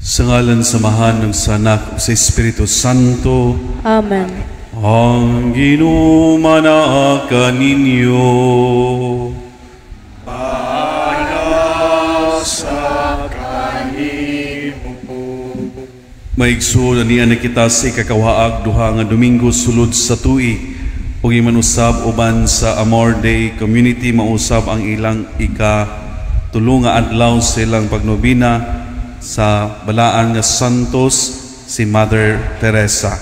Sa ngalan sa Amahan ug sa Anak ug sa Espiritu Santo. Amen. Ang Ginoo manaa kaninyo. Sa kanimo. Maigsoon, ania na kita sa ikakawaag duha nga Domingo sulod sa tuig ug imanusab uban sa Amor Dei Community, mausab ang ilang ika tulo nga adlaw sa ilang pagnobina sa balaan nga santos si Mother Teresa.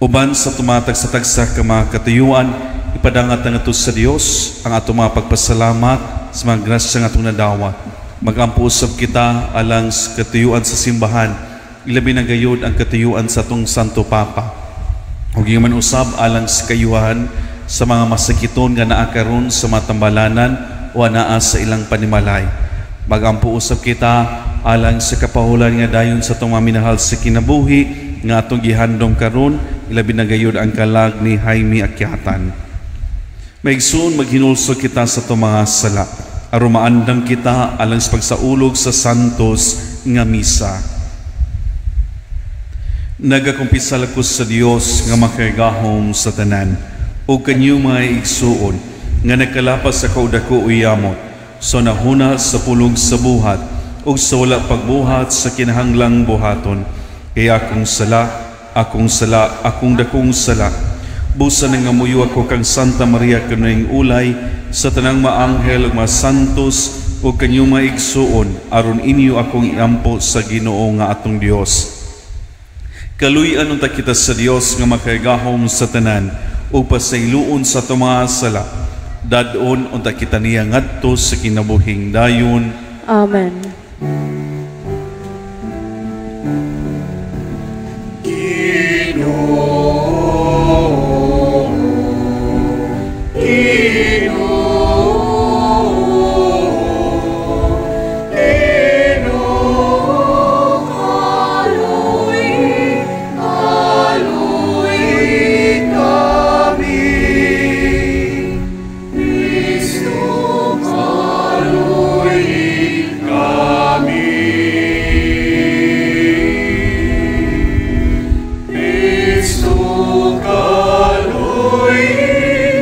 Uban sa tumatag sa tagsa ka mga katuyuan, ipadangat ang ato sa Dios ang ato mga pagpasalamat sa mga grasya nga atong nadawat. Magampo usab kita alang sa katuyuan sa simbahan, ilabi na gayud ang katuyuan sa atong Santo Papa. Ug man usab alang sa kayuhan sa mga masakiton nga naa karon sa mga tambalanan o anaa sa ilang panimalay. Magampo usab kita alang sa kapahulan nga dayon sa atong mga minahal sa kinabuhi nga atong gihandom karon, ilabi na gayud ang kalag ni Jaime Akyatan. Maigsoon, maghinulsol kita sa atong mga sala aron maandam kita alang sa pagsaulog sa santos nga misa. Nagakumpisal ako sa Dios nga makagagahom sa tanan ug kanyo, mga igsuon, nga nagkalapas sa kaudako uyamot sa nahuna sa pulong sa buhat ug sa wala pagbuhat sa kinahanglang buhaton, kay akong sala, akong sala, akong dakong sala. Busa nangamuyo ako kang Santa Maria kanuing ulay, sa tanang maanghel ug mga santos ug kanyo, mga igsuon, aron inyo akong iampo sa Ginoo nga atong Dios. Kaluy-an unta kita sa Dios nga makagagahom sa tanan ug pasayloon sa atong mga sala. Dad-on unta kita niya ngadto sa kinabuhing dayon. Amen. Ginoo, Ginoo, Ginoo, kaluy, kaluy kami. Kristo, kaluy kami. Kristo, kaluy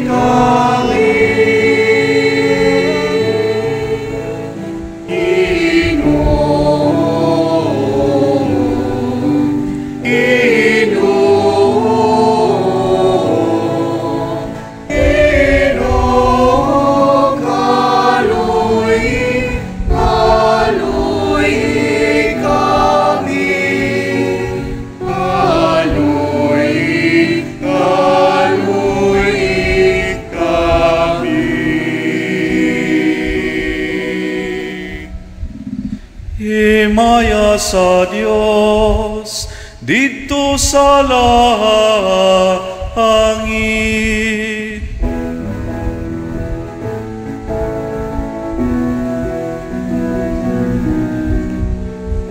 kami. Ginoo, Ginoo, Ginoo, kaluy, kaluy kami. Kaluy, kaluy kami. Himaya sa Dios didto sa langit.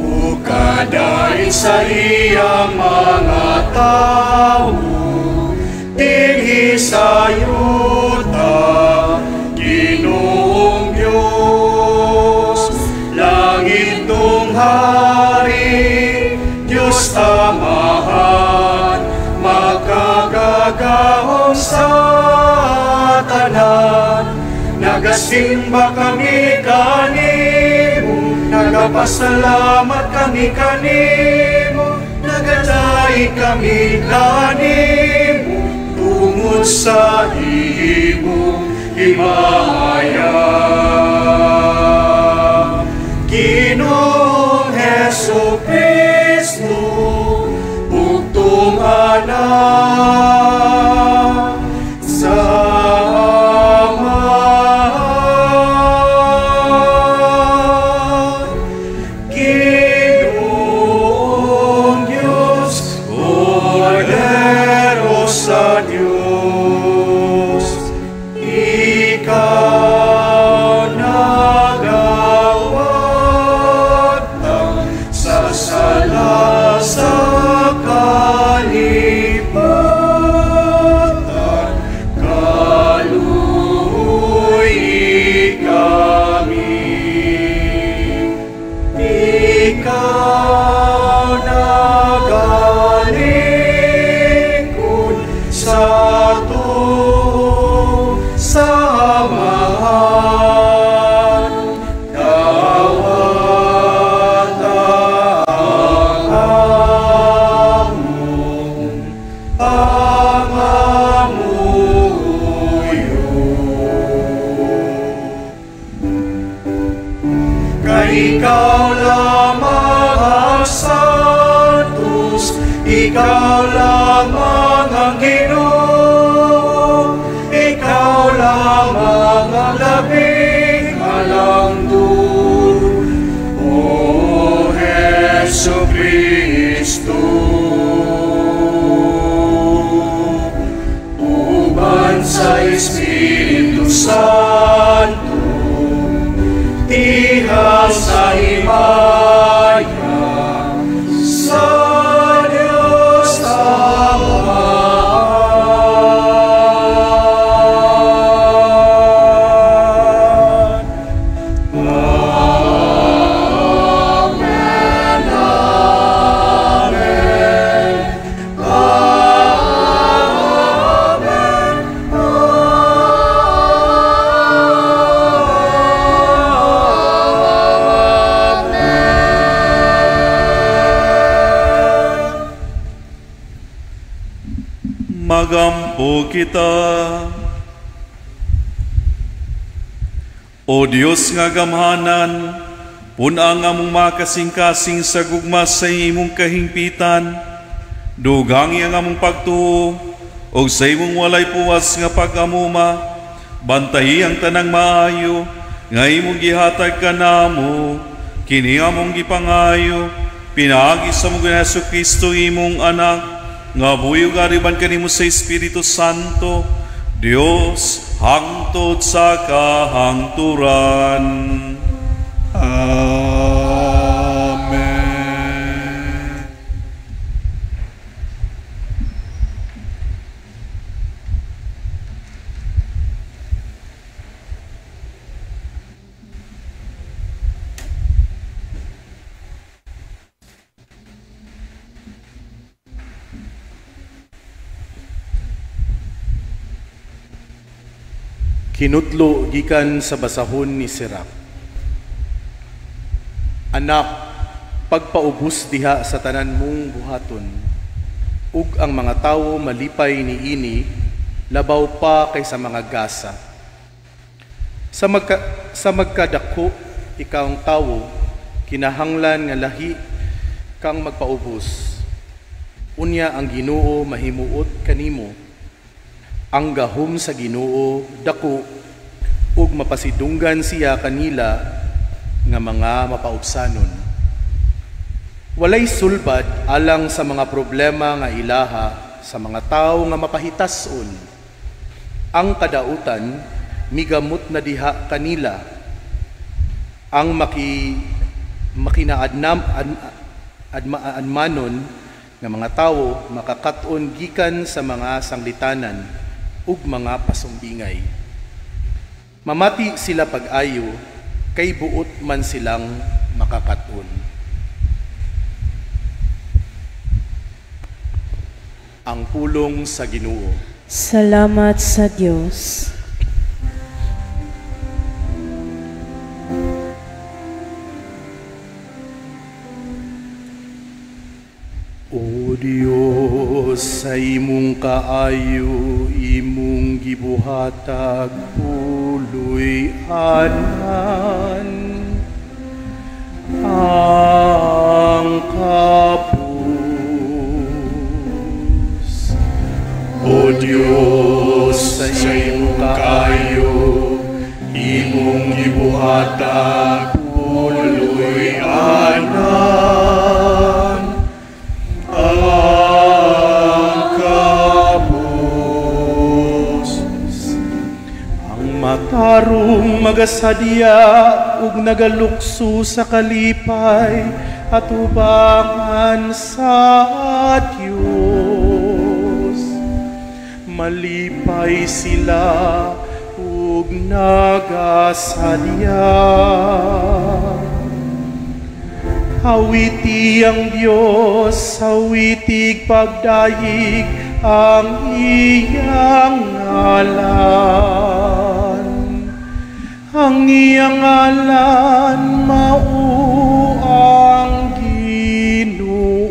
Ug kadayon sa iyang mga tawo dinhi sa yuta, Ginoong Diyos, langit nung hari, Diyos Amahan, makagagahom sa tanan. Nagasimba kami kanimo, nagapasalamat kami kanimo, nagadaig kami kanimo, tungod sa imong himaya. Ginoong Hesus Kristo, bugtong anak sa Amahan. Ginoong Diyos, Kordero sa Diyos, ikaw nagawagtang sa sala sa Ikaw nagalingkod sa tuo sa Amahan. Dawata ang among pangamuyo. Kay ikaw lamang ang Santos, ikaw lamang ang Ginoo, ikaw lamang ang labing halangdon. O Hesu Kristo, uban sa Espiritu Santo, diha sa himaya, sa Diyos Amahan. Amen, Amen, Amen, Amen. Magampo kita. O Dios nga gamhanan, pun-a ang among makasing-kasing sa gugma sa imong kahingpitan, dugangi ang among pagtuo, og sa imong walay puwas nga pag-amuma, bantayi ang tanang maayo, nga imong gihatag kanamo, kini among gipangayo, pinaagi sa among Hesus Kristo imong anak, nga buhi ug ariban kanimo sa Espiritu Santo, Dios hangtod sa kahangturan. Amen. Kinutlo gikan sa basahon ni Sirach. Anak, pagpaubos diha sa tanan mong buhaton, ug ang mga tawo malipay niini, labaw pa kaysa mga gasa. Sa magkadako ikaw ang tawo, kinahanglan nga lahi kang magpaubos. Unya ang Ginoo mahimuot kanimo. Ang gahom sa Ginoo dako ug mapasidunggan siya kanila nga mga mapaubsanon. Walay sulbad alang sa mga problema nga ilaha sa mga tawo nga mapahitason. Ang kadautan migamot na diha kanila. Ang makinaadmanon nga mga tawo makakat-on gikan sa mga sanglitanan ug mga pasumbingay. Mamati sila pag-ayo, kay buot man silang makakaton. Ang pulong sa Ginoo. Salamat sa Dios. O Dios, sa imong kaayo, imong gibuhatag puloy-anan ang kapus. O Dios, sa imong kaayo, imong gibuhatag puloy-anan ang kapos. Ang matarong magasadya ug nagalukso sa kalipay at ubangan sa Dios. Malipay sila ug nagasadya. Awiti ang Dios, awitig pagdayig ang iyang ngalan. Ang iyang ngalan mao ang Ginoo.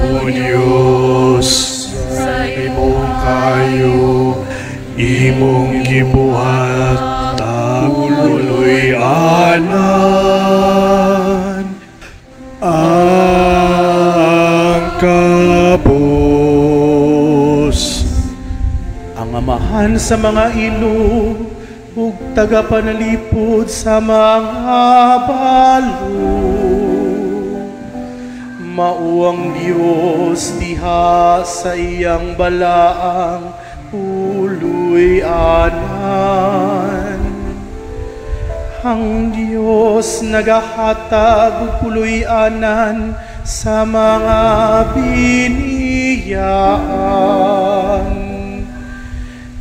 O Dios, sa imong kaayo, imong gibuhat puloy-anan ang kabus. Ang amahan sa mga ilo ug tagapanalipod sa mga balo, mao ang Dios diha sa iyang balaang puloy-anan. Ang Dios nagahatag og puloy-anan sa mga biniyaan.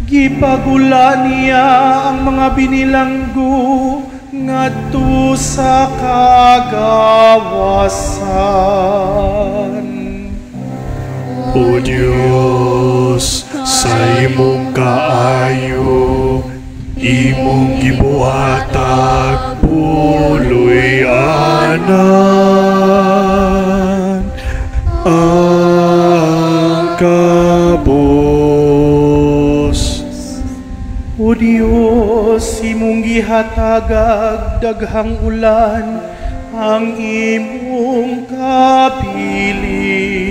Gipagula niya ang mga binilanggo ngadto sa kagawasan. O Dios, sa imong kaayo, imong gibuhatag puloy-anan ang kabus. O Dios, imong gihatagag daghang ulan ang imong kabilin.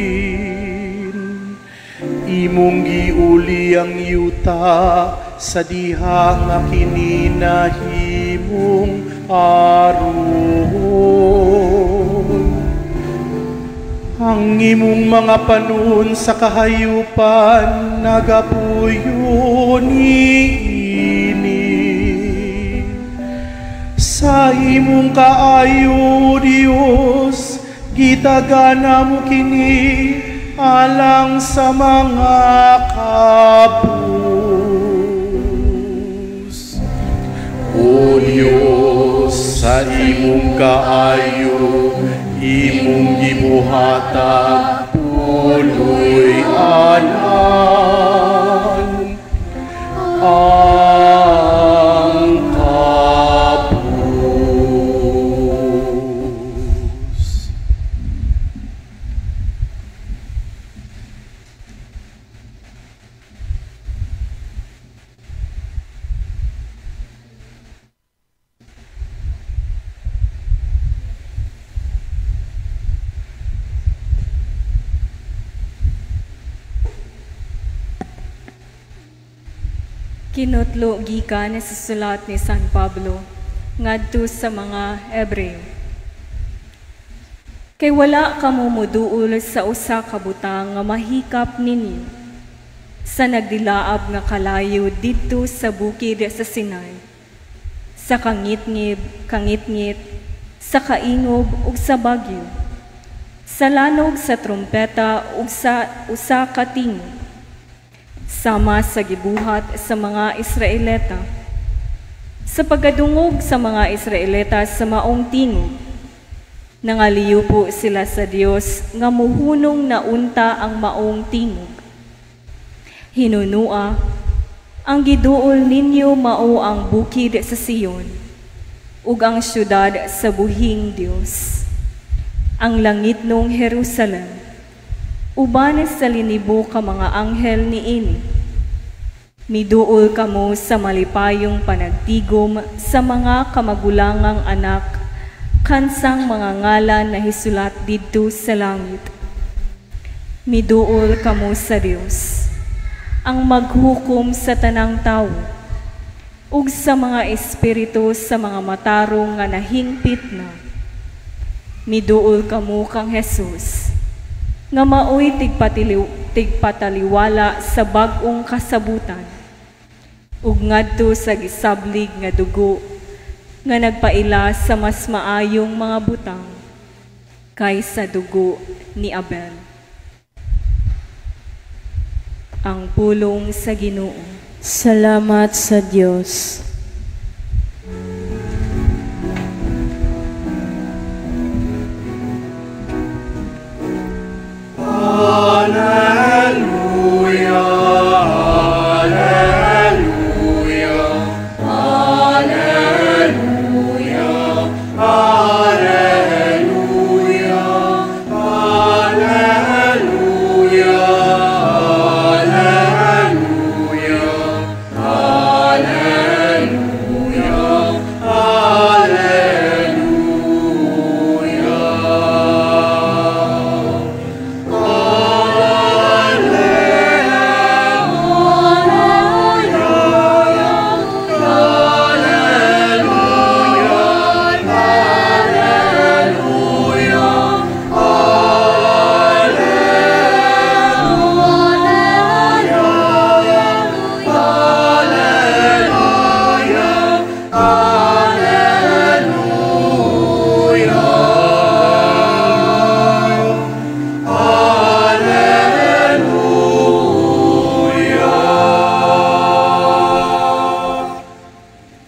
Imong giuli ang yuta sa diha nga kini nahimong aron. Ang imong mga panon sa kahayupan nagapuyo niini. Sa imong kaayo, Dios, gitagana mo kini alang sa mga kabus. O Dios, sa imong kaayo, imong gibuhatag puloy-anan ang kabus. Kinutlo gikan sa sulat ni San Pablo ngadto sa mga Hebreo. Kay wala kamo moduol sa usa ka butang nga mahikap ninyo sa nagdilaab nga kalayo didto sa bukid sa Sinai, sa kangitngib, kangitngit, sa kaingob ug sa bagyo, sa lanog sa trumpeta ug sa usa ka tingog, sama sa gibuhat sa mga Israelita. Sa pagkadungog sa mga Israelita sa maong tingog, nangaliyo po sila sa Dios nga muhunong na unta ang maong tingog. Hinunua, ang giduol ninyo mao ang bukid sa Sion, ug ang syudad sa buhing Dios, ang langit nung Jerusalem, uban sa linibo ka mga anghel niini. Miduol kamo sa malipayong panagtigom sa mga kamagulangang anak, kansang mga ngalan na hisulat didto sa langit. Miduol kamo sa Dios, ang maghukom sa tanang tawo, ug sa mga espiritu sa mga matarong nga nahingpit na. Miduol kamo kang Jesus, nga maoy tigpataliwala sa bag-ong kasabutan, ug ngadto sa gisablig nga dugo nga nagpaila sa mas maayong mga butang kaysa dugo ni Abel. Ang pulong sa Ginoo. Salamat sa Dios.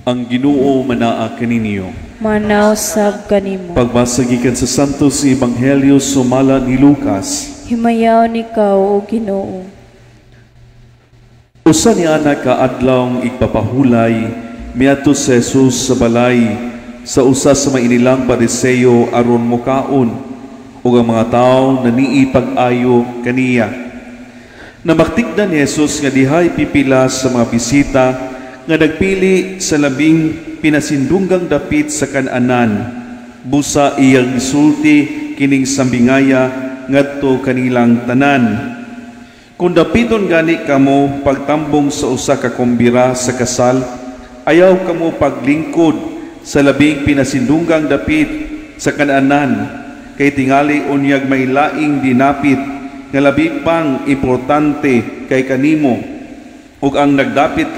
Ang Ginoo manaa kaninyo. Manaw sab kanimo. Pagbasa gikan sa Santos Ebanghelyo sumala ni Lucas. Himayaon ikaw, o Ginoo. Usa ni ana ka adlawng igpapahulay, miadto si Jesus sa balay sa usa sa mainilang Pariseo aron mokaon, ug ang mga tawo nanii pag-ayo kaniya. Namaktigdan ni Jesus nga dihay pipila sa mga bisita nga nagpili sa labing pinasindunggang dapit sa kananan. Busa iyang gisulti kining sambingaya ngadto kanilang tanan. Kung dapiton gani kamo pagtambong sa usa ka kumbira sa kasal, ayaw kamo paglingkod sa labing pinasindunggang dapit sa kananan, kay tingali unyag may laing dinapit nga labi pang importante kay kanimo, ug ang nagdapit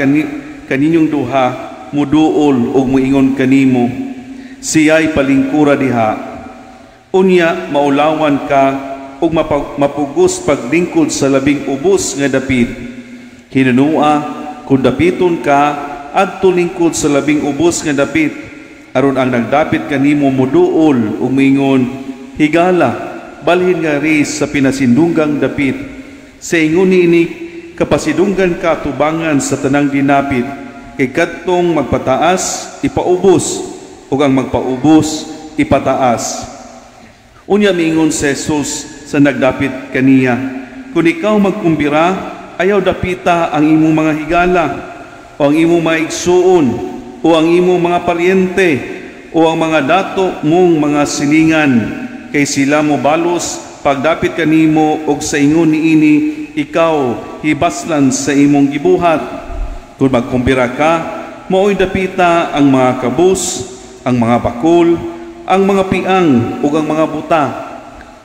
kaninyong duha muduol ug muingon kanimo, siya'y palingkura diha. Unya maulawan ka ug mapugos paglingkod sa labing ubos nga dapit. Hinunua, kung dapiton ka, adto lingkod sa labing ubos nga dapit, aron ang nagdapit kanimo muduol ug muingon, higala, balhin nga ri sa pinasindunggang dapit. Sa ingon niini, kapasidunggan ka tubangan sa tanang dinapit, kay kadtong magpataas ipaubos, ug ang magpaubos ipataas. Unya miingon si Jesus sa nagdapit kaniya, kung ikaw magkumbira, ayaw dapita ang imong mga higala, o ang imong mga igsuon, o ang imong mga paryente, o ang mga dato mong mga silingan, kay sila mo balos pagdapit kanimo, og sa ingon niini ikaw hibaslan sa imong gibuhat. Kung magkumbira ka, mao'y dapita ang mga kabus, ang mga bakul, ang mga piang, ug ang mga buta,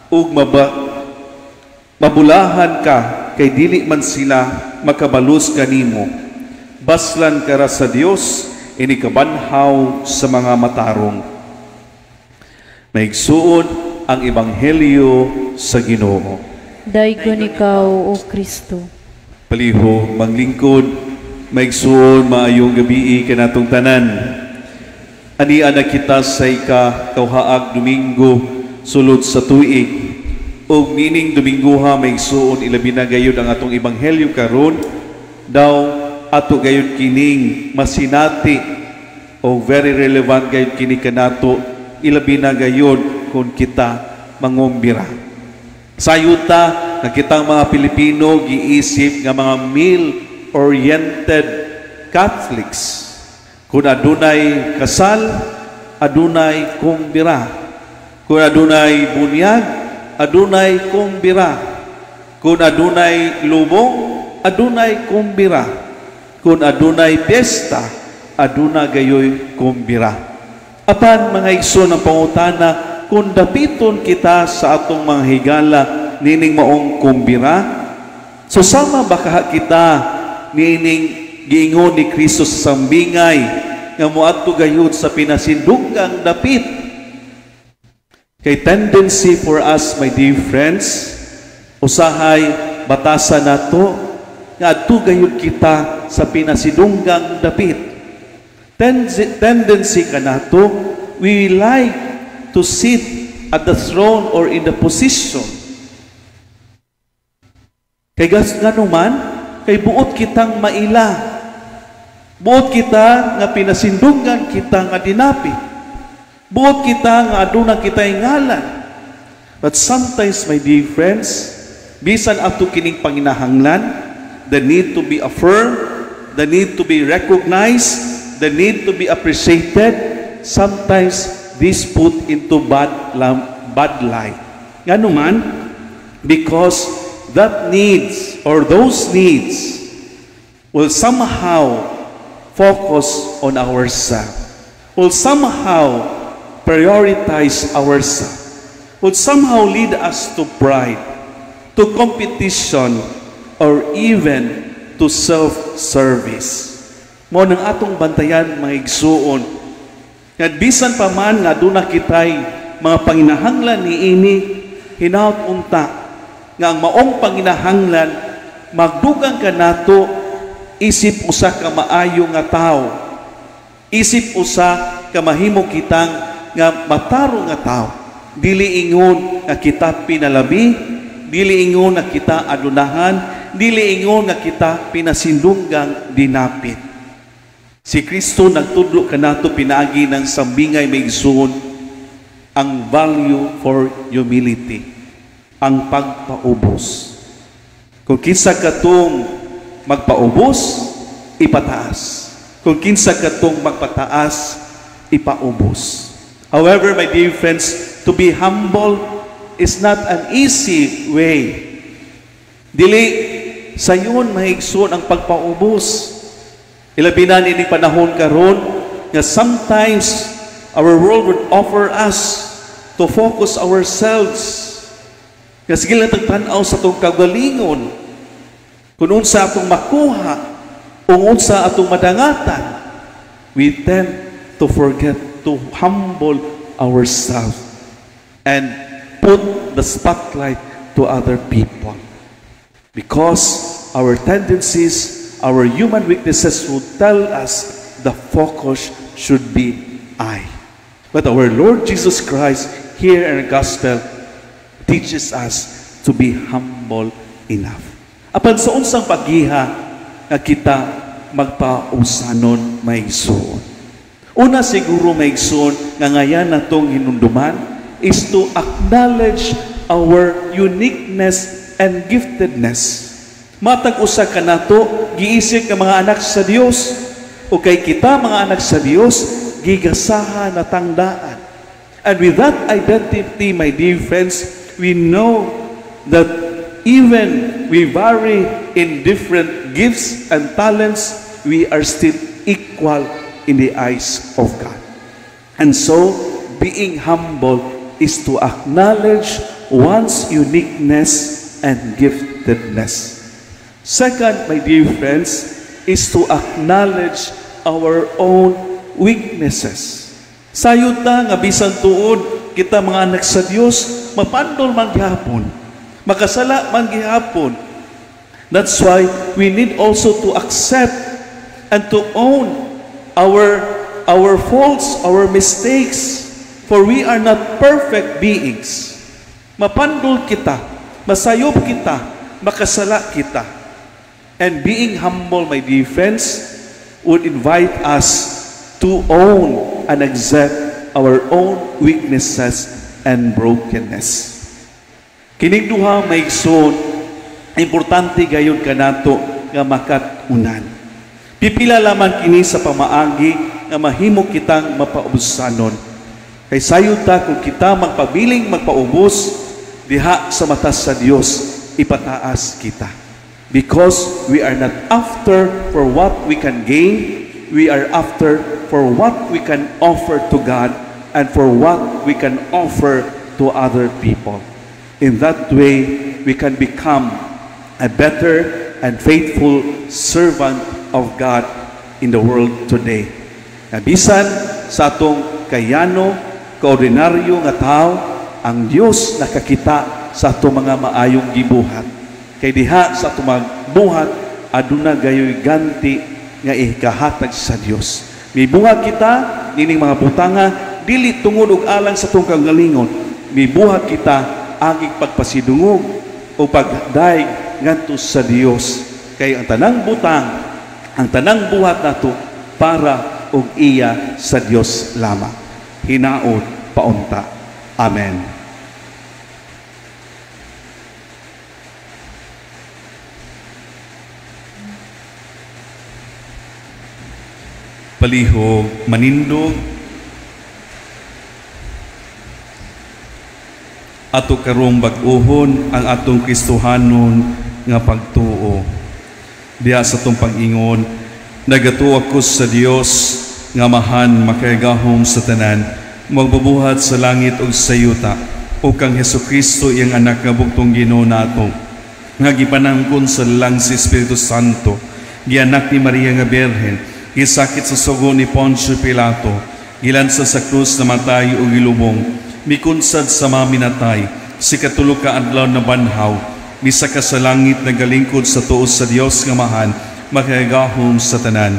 ug mabulahan ka, kay dili man sila makabalus kanimo. Baslan ka ra sa Dios, ini kabanhaw sa mga matarong. Maigsuon ang Ebanghelyo sa Ginoo. Daygon ikaw, O Kristo. Palihog manglingkod, maigsuon maayong gabii kanatong tanan. Ania na kita sa ika-kauhaag Domingo sulod sa tuig. Og nining Domingoha, maigsuon, ilabi na gayud ang atong ebanghelyo karon daw ato gayud kining masinati o very relevant gayud kini kanato, ilabi na gayud kung kita mangumbira. Sayuta nga kitang mga Pilipino giisip nga mga meal-oriented Catholics. Kung adunay kasal, adunay kumbira. Kung adunay bunyag, adunay kumbira. Kung adunay lubong, adunay kumbira. Kung adunay piyesta, aduna gayoy kumbira. Apan mga igsoon, ang pangutana, kung dapiton kita sa atong mga higala nining maong kumbira, so sama ba kaha kita nining giingon ni Kristo sa sambingay nga moadto gayud sa pinasindunggang dapit? Kay tendency for us, my dear friends, usahay batasa nato nga adto gayud kita sa pinasidunggang dapit. Tendency kanato, we like to sit at the throne or in the position. Kay gas ngano man, kay buot kitang maila. Buot kita nga pinasindunggan kita nga dinapit. Buot kita nga aduna kita'y ngalan. But sometimes, my dear friends, bisan ato kining panginahanglan, the need to be affirmed, the need to be recognized, the need to be appreciated, sometimes this put into bad light. Ngano man, because that needs or those needs will somehow focus on ourselves, will somehow prioritize ourselves, would somehow lead us to pride, to competition, or even to self-service. Mao nang atong bantayan, mga igsuon. Nga bisan pa man nga aduna kitay mga panginahanglan niini, hinaut unta nga ang maong panginahanglan magdugang kanato isip usa ka maayo nga tawo. Isip usa ka mahimo kitang nga matarong nga tawo. Dili ingon nga kita pinalabi, dili ingon nga kita adunahan, dili ingon nga kita pinasindunggang dinapit. Si Kristo nagtudlo kanato pinaagi ng sambingay may igsoon ang value for humility, ang pagpaubos. Kung kinsa katong magpaubos, ipataas. Kung kinsa katong magpataas, ipaubos. However, my dear friends, to be humble is not an easy way. Dili sayon mahigsoon ang pagpaubos. Ilabi na nining panahon karon nga sometimes our world would offer us to focus ourselves. Nga sige lang tagtan-aw sa atong kagalingon, kung unsa atong makuha, kung unsa atong madangatan, we tend to forget to humble ourselves and put the spotlight to other people. Because our tendencies, our human weaknesses would tell us the focus should be I. But our Lord Jesus Christ here in the Gospel teaches us to be humble enough. Apan sa unsang pagiha nga kita magpausanon maigsoon. Una siguro maigsoon nga ngayan natong hinumduman is to acknowledge our uniqueness and giftedness. Matag usa kanato giisip nga mga anak sa Dios o kay kita mga anak sa Dios gigasahan na tangdaan. And with that identity, my dear friends, we know that even we vary in different gifts and talents, we are still equal in the eyes of God. And so, being humble is to acknowledge one's uniqueness and giftedness. Second, my dear friends, is to acknowledge our own weaknesses. Sayod ta nga bisan tuod kita mga anak sa Dios, mapandol man gihapon, makasala man gihapon. That's why we need also to accept and to own our faults, our mistakes, for we are not perfect beings. Mapandol kita, masayop kita, makasala kita. And being humble, my dear friends, would invite us to own and accept our own weaknesses and brokenness. Kining duha may igsoon, importante gayud kanato nga makat-unan. Pipila lamang kini sa pamaagi nga mahimo kitang mapaubusanon. Kay sayod ta kung kita magpabiling magpaubos diha sa mata sa Dios, ipataas kita. Because we are not after for what we can gain, we are after for what we can offer to God and for what we can offer to other people. In that way, we can become a better and faithful servant of God in the world today. Na bisan sa atong kayano, kaordinaryo nga tao, ang Dios nakakita sa atong mga maayong gibuhat. Kay diha sa atong mga buhat, aduna gayoy ganti nga ikahatag sa Dios. Mibuhat kita nining mga butanga dili tungod og alang sa atong kagalingon. Mibuhat kita agig pagpasidungog o pagdayeg ngadto sa Dios. Kay ang tanang butang, ang tanang buhat nato para og iya sa Dios lamang. Hinaot paunta. Amen. Palihog manindog ato karong bag-ohon ang atong Kristohanon nga pagtuo. Diha sa atong pag-ingon, nagatuo ako sa Dios nga Amahan makagagahom sa tanan, magbubuhat sa langit ug sa yuta, ug kang Hesukristo iyang anak nga bugtong Ginoo nato, nga gipanangkon sa lalang sa Espiritu Santo, gianak ni Maria nga Birhen, gisakit sa sugo ni Poncio Pilato, gilansa sa krus, namatay ug gilubong, mikunsad sa mga minatay, si katulo ka adlaw na banhaw, misaka sa langit, nagalingkod sa tuo sa Dios nga Amahan, makagagahom sa tanan.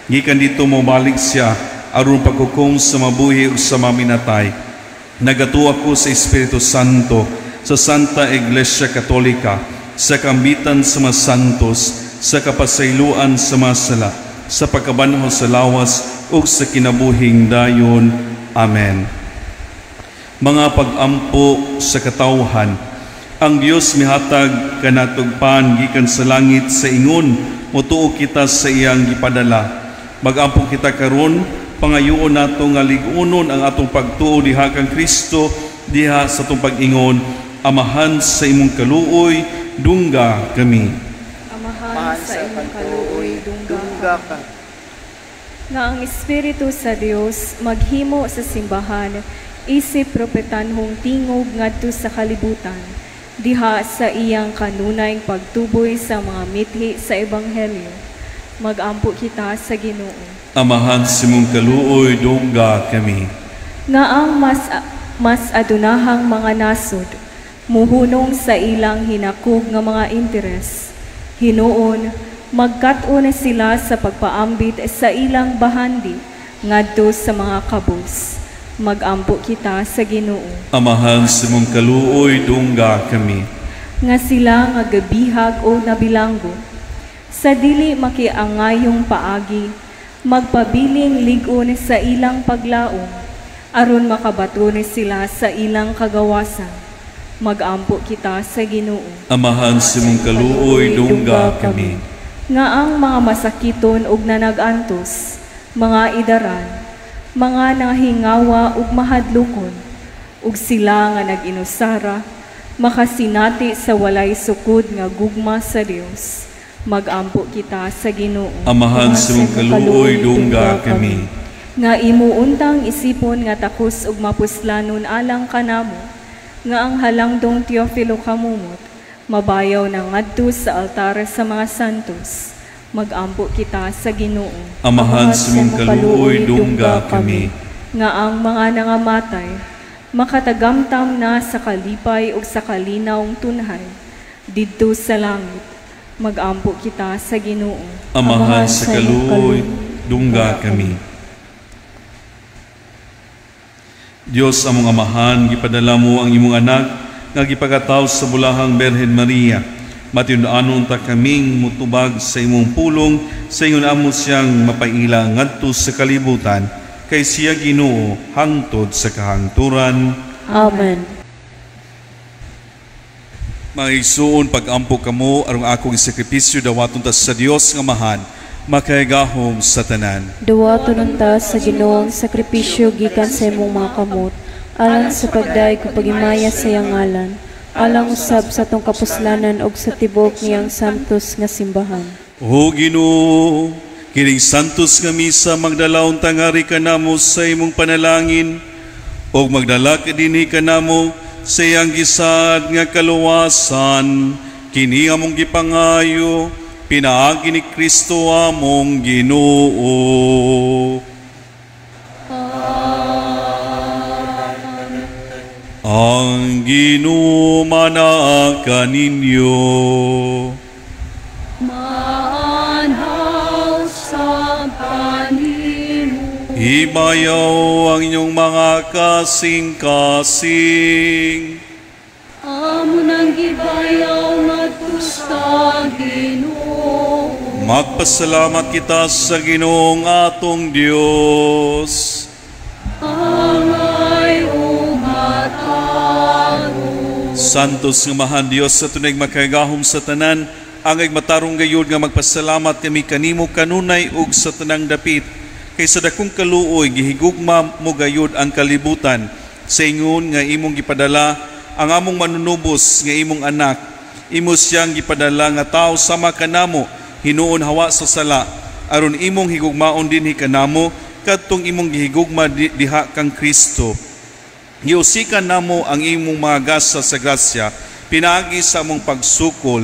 Gikan dito mobalik siya aron paghukom sa mabuhi ug sa maminatay. Nagatuo ako sa Espiritu Santo, sa Santa Iglesia Katolika, sa kambitan sa mga santos, sa kapasayloan sa mga sala, sa pagkabanhaw sa lawas ug sa kinabuhing dayon. Amen. Mga pag-ampo sa katawhan, ang Dios mihatag kanatugpan gikan sa langit sa ingon, motuo kita sa iyang gipadala. Mag-ampo kita karon, pangayoon nato nga lig-unon ang atong pagtuo diha kang Kristo, diha sa atong pag-ingon, Amahan sa imong kaluoy, dungga kami. Amahan sa imong kaluoy, dungga ka. Nga ang Espiritu sa Dios maghimo sa simbahan, isip propetanhong tingog ngadto sa kalibutan, diha sa iyang kanunay pagtuboy sa mga mithi sa Ebanghelyo. Magampo kita sa Ginoo. Amahan sa imong kaluoy, dungga kami. Nga ang mas adunahang mga nasod, muhunong sa ilang hinakog nga mga interes. Hinuon, magkat-on sila sa pagpaambit sa ilang bahandi ngadto sa mga kabus. Magampo kita sa Ginoo. Amahan sa imong kaluoy, dungga kami. Nga sila nga gabihag o nabilanggo, sa dili makiangayong paagi, magpabiling lig-on sa ilang paglaom, aron makabaton sila sa ilang kagawasan. Magampo kita sa Ginoo. Amahan sa imong kaluoy, dungga kami. Nga ang mga masakiton ug nanagantos, mga idaran, mga nahingawa ug mahadlokon, ug sila nga nag-inusara, makasinati sa walay sukod nga gugma sa Dios. Magampo kita sa Ginoo. Amahan sa imong kaluoy, dungga kami. Nga imuuntang isipon nga takos ug mapuslanon alang kanamo, nga ang halangdong Teofilo kamumot, mabayaw na ngadto sa altar sa mga santos. Magampo kita sa Ginoo. Amahan sa imong kaluoy, dungga kami. Nga ang mga nangamatay, makatagamtam na sa kalipay ug sa kalinawng tunhay, didto sa langit. Magampo kita sa Ginoo. Amahan sa kaluoy, dungga kami. Dios among amahan, gipadala mo ang imong anak nga gipagataw sa bulahang Birhen Maria. Matinud-anon ta kaming mutubag sa imong pulong, sa ingon amo siyang mapaila ngadto sa kalibutan, kay siya Ginoo hangtod sa kahangturan. Amen. Mga igsuon, pag-ampo kamo aron akong sakripisyo dawaton ta sa Dios nga Amahan, makahigahom sa tanan. Dawaton unta sa Ginoo ang sakripisyo gikan sa imong mga kamot, alang sa pagdayeg ug pagimaya sa iyang ngalan, alang usab sa atong kapuslanan ug sa tibuok niyang santos nga simbahan. O Ginoo, kining santos nga misa magdala unta ngari kanamo sa imong panalangin, ug magdala dinhi kanamo sa iyang gisad nga kaluwasan, kini among gipangayo pinaagi ni Kristo among Ginoo. Amen. Ang Ginoo manaa kaninyo. Maanhaw sa kanimo. Ibayaw ang inyong mga kasing-kasing. Amo nang gibayaw ngadto sa Ginoo. Magpasalamat kita sa Ginoong atong Dios. Angay ug matago. Santos nga Amahan Dios sa tunay makagahom sa tanan, angay matarong gayud nga magpasalamat kami kanimo kanunay ug sa tanang dapit. Kay sa dakong kaluoy gihigugma mo gayud ang kalibutan, sa ingon nga imong gipadala ang among manunubos nga imong anak. Imo siyang gipadala nga tawo sama kanamo, hinuon hawa sa sala, aron imong higugmaon dinhi kanamo kadtong imong gihigugma diha kang Kristo. Giusikan namo ang imong mga gasa sa grasya pinaagi sa among pagsukol,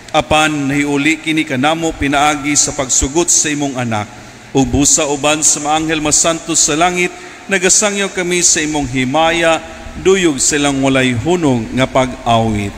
apan nahiuli kini kanamo pinaagi sa pagsugot sa imong anak. Ug busa uban sa mga anghel masantos sa langit, nagasangyaw kami sa imong himaya, duyog silang walay hunong nga pag-awit.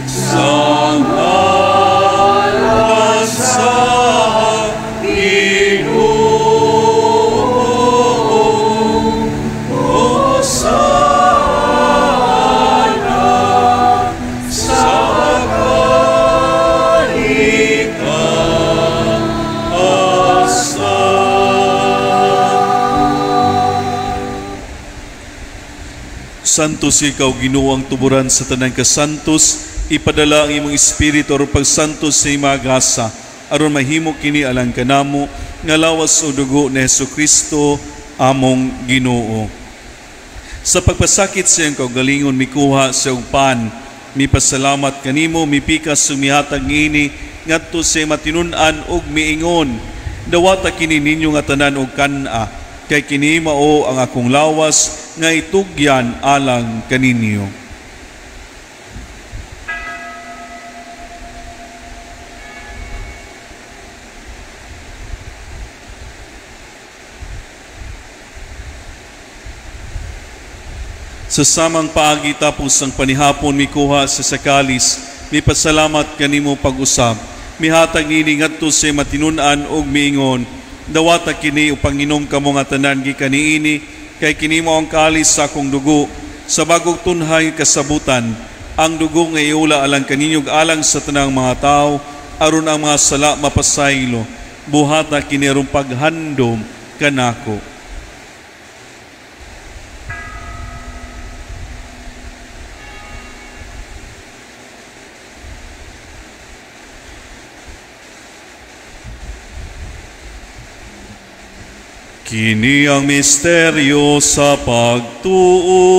Sa ngalan sa Ginoo, Hosana sa kalikaasan. Santos ikaw, Ginoo, ang tuburan sa tanang kasantos, ipadala ang imong espiritu aron pagsantos sa imong gasa, aron mahimo kini alang kanamo nga lawas o dugo ni Hesukristo among Ginoo. Sa pagpasakit sa iyang kaugalingon, mikuha sa ugpan, mipasalamat kanimo, mipikas sumihatag niini ngadto sa matinun-an ug miingon, dawata kini ninyo nga tanan og kan-a, kay kini mao ang akong lawas nga itugyan alang kaninyo. Sa samang paagi tapos ang panihapon, mikuha sa sakalis, mipasalamat kanimo pag-usab, mihatag nini ngadto sa matinun-an ug miingon, dawata kini upang inom kamo nga tanan gikan niini, kay kini mao ang kalis sa akong dugo, sa bagong tunhay kasabutan, ang dugo nga iula alang kaninyo ug alang sa tanang mga tawo, aron ang mga sala mapasaylo. Buhata kini aron paghandom kanako. Kini ang misteryo sa pagtuo.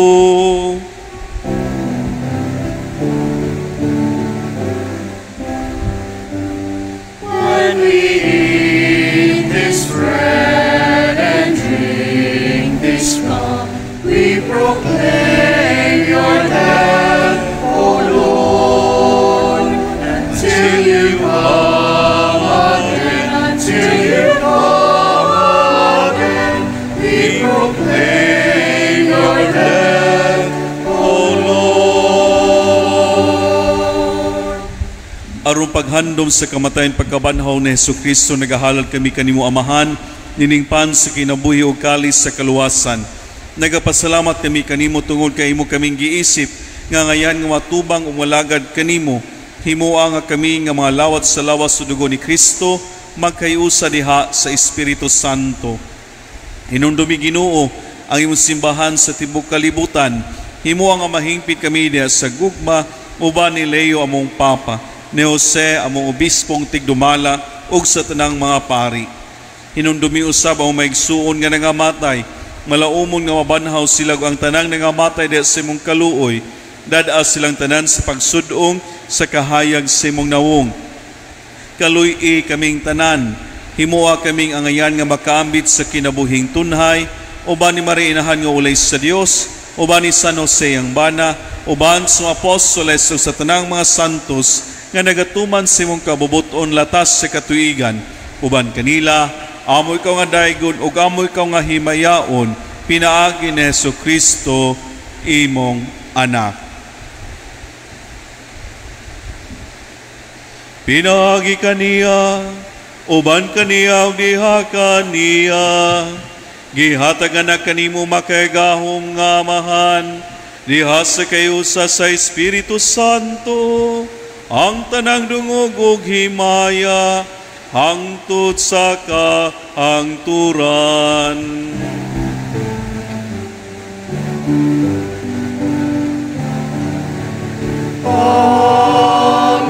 When we eat this bread and drink this cup, we proclaim your death, O Lord, until you come again, until you come again, we proclaim your death, O Lord. Aron paghandom sa kamatayon pagkabanhaw ni Hesukristo, nagahalal kami kanimo Amahan, nining pan sa kinabuhi o kalis sa kaluwasan. Nagapasalamat kami kanimo tungod kay imo kaming giisip nga ngayan nga matubang ug malagad kanimo. Himoa nga kami nga mga lawat sa lawas ug dugo ni Kristo magkayusa diha sa Espiritu Santo. Hinumdumi Ginoo ang imong simbahan sa tibuok kalibutan. Himoa nga mahingpit kami diha sa gugma uban ni Leo among Papa, ni Jose among obispong tigdumala ug sa tanang mga pari. Hinumdumi usab ang maigsuon nga nangamatay, malaumon nga mabanhaw sila ug ang tanang nangamatay diha sa imong kaluoy. Dad-a silang tanan sa pagsud-ong sa kahayag sa imong nawong. Kaluy-i kaming tanan, himoa kaming angayan nga makaambit sa kinabuhing tunhay, uban ni Maria Inahan nga ulay sa Dios, uban ni San Jose ang bana, uban sa apostoles ug sa tanang mga santos nga nagatuman sa imong kabubuton latas sa katuigan. Uban kanila, amo ikaw nga daygon ug amo ikaw nga himayaon, pinaagi ni Hesukristo imong anak. Pinaagi kaniya, uban kaniya ug diha kaniya, gihatagan na kanimo makagahom nga Amahan, diha sa kayusa sa Espiritu Santo, ang tanang dungog ug himaya, hangtod sa kahangturan. Amen,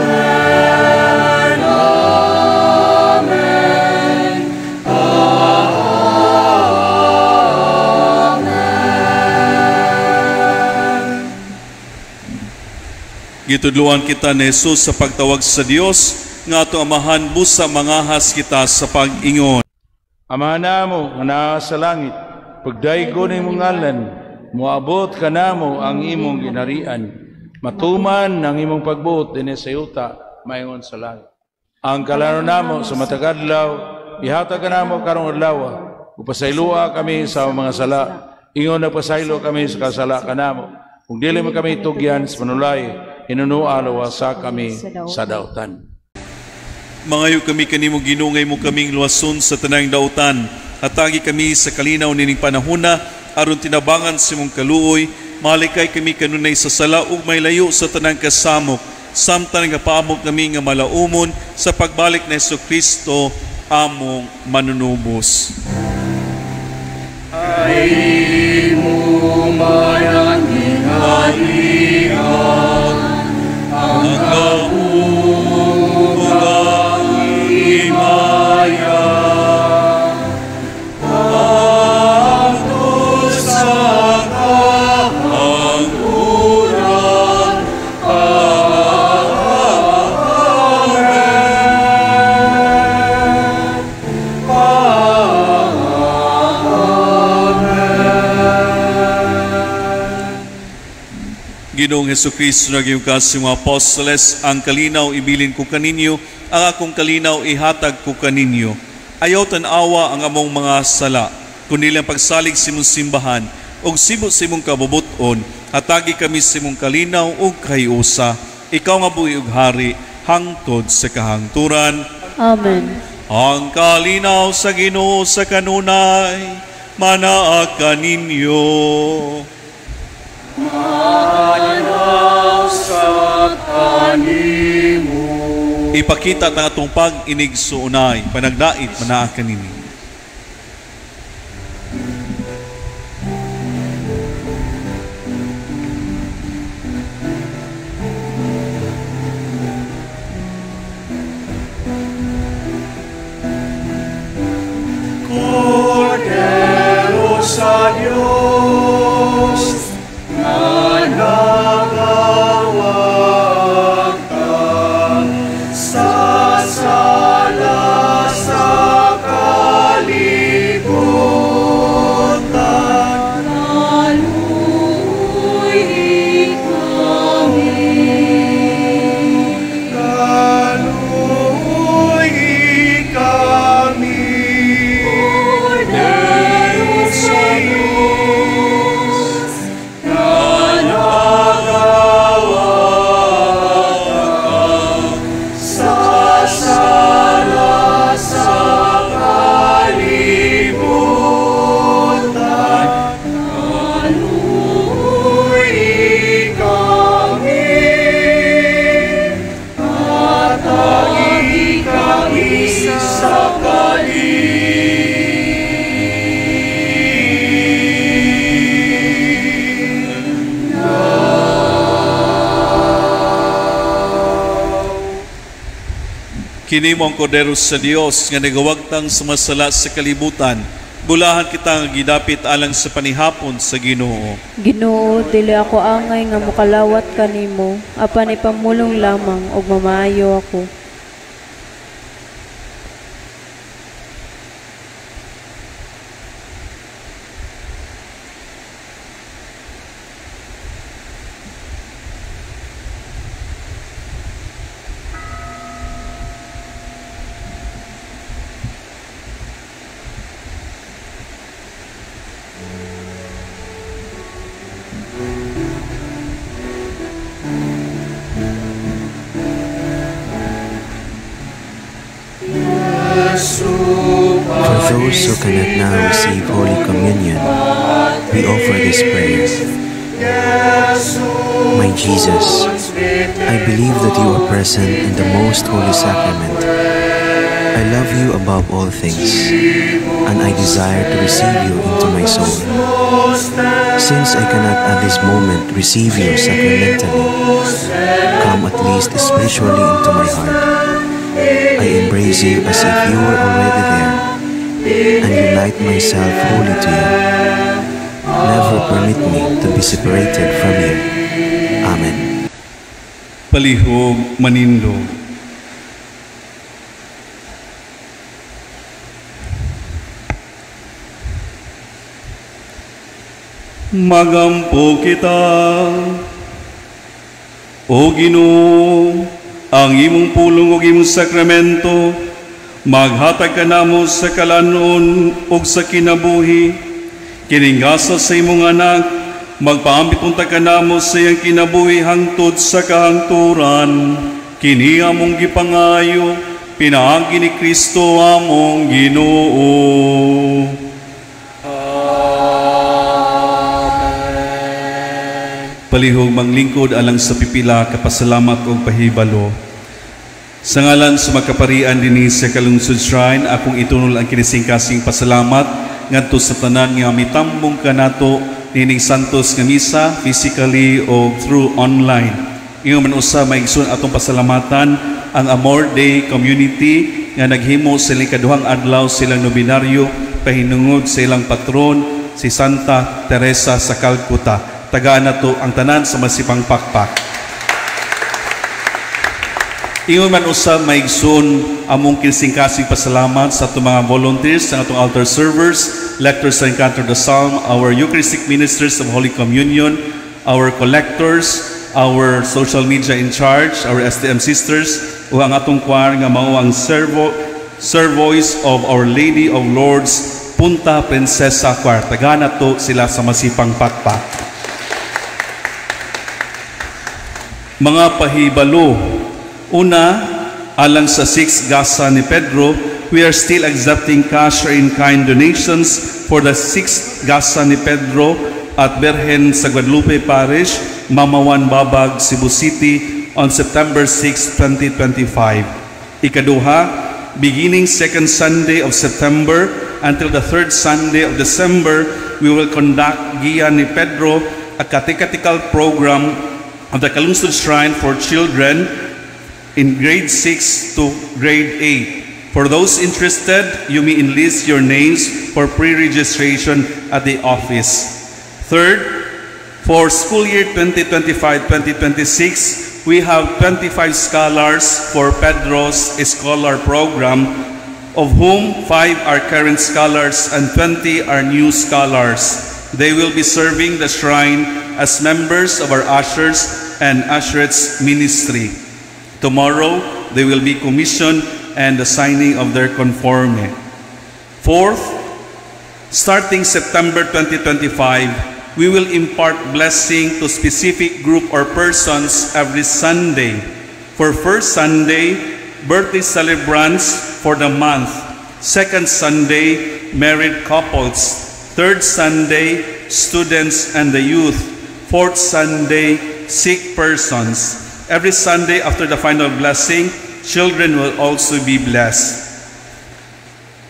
Amen, Amen. Gitudluan kita ni Jesus sa pagtawag sa Dios nga ato Amahan, busa mangahas kita sa pag-ingon. Ama namo nga naa sa langit, pagdaygon imong ngalan, moabot kanamo ang imong ginarian. Matuman ang imong pagbuot dinhi sa yuta maingon sa langit. Ang kalaro namo sa matag adlaw, ihatag kanamo karong adlaw, ug pasayloa kami sa mga sala. Ingon na pasaylo kami sa kasala kanamo. Kung dili man kami tugyan sa panulay, Hinunua luwasa kami sa dautan. Mangayo kami kanimo Ginoo nga imo kaming luwason sa tanang dautan. Hatagi kami sa kalinaw nining panahona aron tinabangan sa imong kaluoy, malikay kami kanunay sa sala ug may layo sa tanang kasamok. Samtang nagapaamot kami nga malaumon sa pagbalik ni Hesukristo among manunubos. Ay mo man ang gingharian, ang gahom ug ang himaya, hangtod sa kahangturan. Amen. Amen. Ginoong Hesukristo, naging ka sa mga apostoles, ang kalinaw ibilin ko kaninyo, ang akong kalinaw ihatag ko kaninyo. Ayaw tan-awa ang among mga sala, kundi lang pagsalig sa imong simbahan, ug sibot sa imong kabubuton, hatagi kami sa imong kalinaw ug kahiusa. Ikaw nga buhi ug hari, hangtod sa kahangturan. Amen. Ang kalinaw sa Ginoo sa kanunay, manaa kaninyo. Manaw sa kanimo. Ipakita ta atong pag-inigsuonay, panagdait manaa kanini. Kordero sa Diyos nga nagawagtang sa sala sa kalibutan. Kaluoy kami. Kaluoy kami. Kordero sa Diyos nga nagawagtang sa sala sa kalibutan. Kaluoy kami. Hatagi kami sa Kini mo ang kordero sa Dios nga nagawagtang sa masala sa kalibutan. Bulahan kita nga gidapit alang sa panihapon sa Ginoo. Ginoo, dili ako angay nga mokalawat kanimo, apan ipamulong lamang ug mamaayo ako. For those who cannot now receive Holy Communion, we offer this prayer. My Jesus, I believe that you are present in the Most Holy Sacrament. I love you above all things, and I desire to receive you into my soul. Since I cannot at this moment receive you sacramentally, come at least spiritually into my heart. I embrace you as if you were already there, and unite myself wholly to you. Never permit me to be separated from you. Amen. Palihog manindog. Magampo kita, O Ginoo, ang imong pulong ug imong sakramento, maghatag kanamo sa kalanon ug sa kinabuhi, kining gasa sa imong anak, Magpaambit unta kanamo sa iyang kinabuhi hangtod sa kahangturan. Kini among gipangayo, pinaagi ni Kristo among Ginoo. Amen. Palihog manglingkod alang sa pipila kapasalamat og pahibalo. Sa ngalan sa magkaparian dinhi sa Calungsod Shrine, akong itunol ang kinisingkasing pasalamat ngadto sa tanan nga mitambong kanato nining Santos nga misa physically o through online. Ingon man usa maigsoon atong pasalamatan ang Amor Day Community nga naghimo sa ilang ikaduhang adlaw silang nobinaryo pahinungod sa ilang patron si Santa Teresa sa Calcutta. Tagaan nato ang tanan sa masipang pakpak. Ingon man usa maigsoon among kinsingkasing pasalamat sa atong mga volunteers, sa atong altar servers, lectors sa Encounter the Psalm, our Eucharistic ministers of Holy Communion, our collectors, our social media in charge, our STM sisters, ug ang atong choir nga mao ang Servoice of Our Lady of Lourdes Punta Princesa Choir. Tagaan nato sila sa masipang pakpak. Mga pahibalo. Una, alang sa 6 Gasa ni Pedro, we are still accepting cash or in-kind donations for the 6 Gasa ni Pedro at Berhen sa Guadalupe Parish, Mamawan, Babag, Cebu City on September 6, 2025. Ikaduha, beginning second Sunday of September until the third Sunday of December, we will conduct Gia ni Pedro, a catechetical program of the Calungsod Shrine for children in grade 6 to grade 8. For those interested, you may enlist your names for pre-registration at the office. Third, for school year 2025-2026, we have 25 scholars for Pedro's Scholar Program, of whom 5 are current scholars and 20 are new scholars. They will be serving the shrine as members of our ushers and usherettes ministry. Tomorrow, they will be commissioned and the signing of their conforme. Fourth, starting September 2025, we will impart blessing to specific group or persons every Sunday. For first Sunday, birthday celebrants for the month. Second Sunday, married couples. Third Sunday, students and the youth. Fourth Sunday, sick persons. Every Sunday after the final blessing, children will also be blessed.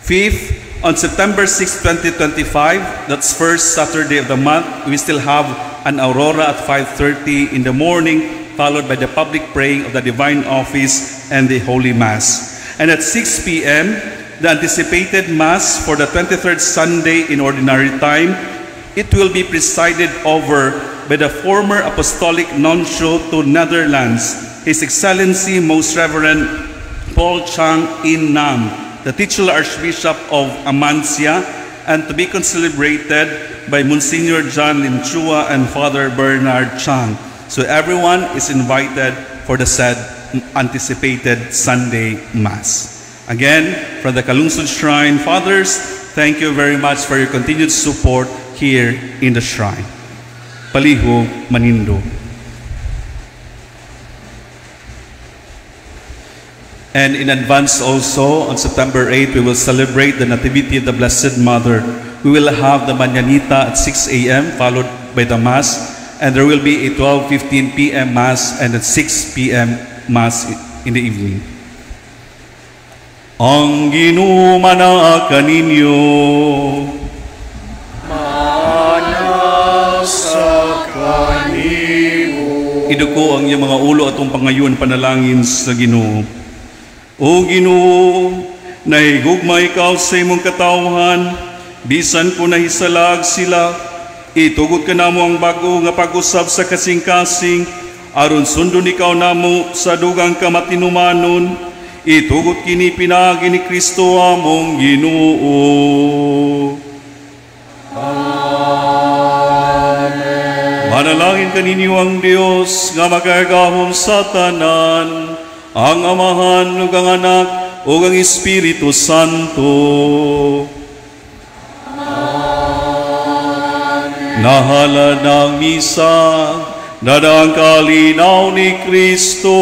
Fifth, on September 6, 2025, that's first Saturday of the month, we still have an aurora at 5:30 in the morning, followed by the public praying of the Divine Office and the Holy Mass. And at 6 p.m., the anticipated Mass for the 23rd Sunday in Ordinary Time, it will be presided over by the former Apostolic Nuncio to Netherlands, His Excellency Most Reverend Paul Chang In Nam, the titular Archbishop of Amancia, and to be concelebrated by Monsignor John Lim Chua and Father Bernard Chang. So everyone is invited for the said anticipated Sunday Mass. Again, from the Calungsod Shrine, Fathers, thank you very much for your continued support here in the shrine. Palihog Manindo. And in advance also, on September 8, we will celebrate the Nativity of the Blessed Mother. We will have the Mañanita at 6 a.m., followed by the Mass, and there will be a 12:15 p.m. Mass and at 6 p.m. Mass in the evening. Ang Ginoo manaa kaninyo. Iduko ang iyang mga ulo atong pangayon panalangin sa Ginoo. O Ginoo, nahigugma ikaw sa imong katawhan, bisan kung nahisalag sila, itugot ka namo ang bag-o nga pag-usab sa kasing-kasing, aron sundon ikaw namo sa dugang kamatinumanon, itugot kini pinaagi ni Kristo among Ginoo. Manalangin kaninyo ang Dios nga makagahom sa tanan, ang Amahan ug ang Anak ug ang Espiritu Santo. Amen. Ginahalad ng misa, na ang kalinaw ni Kristo.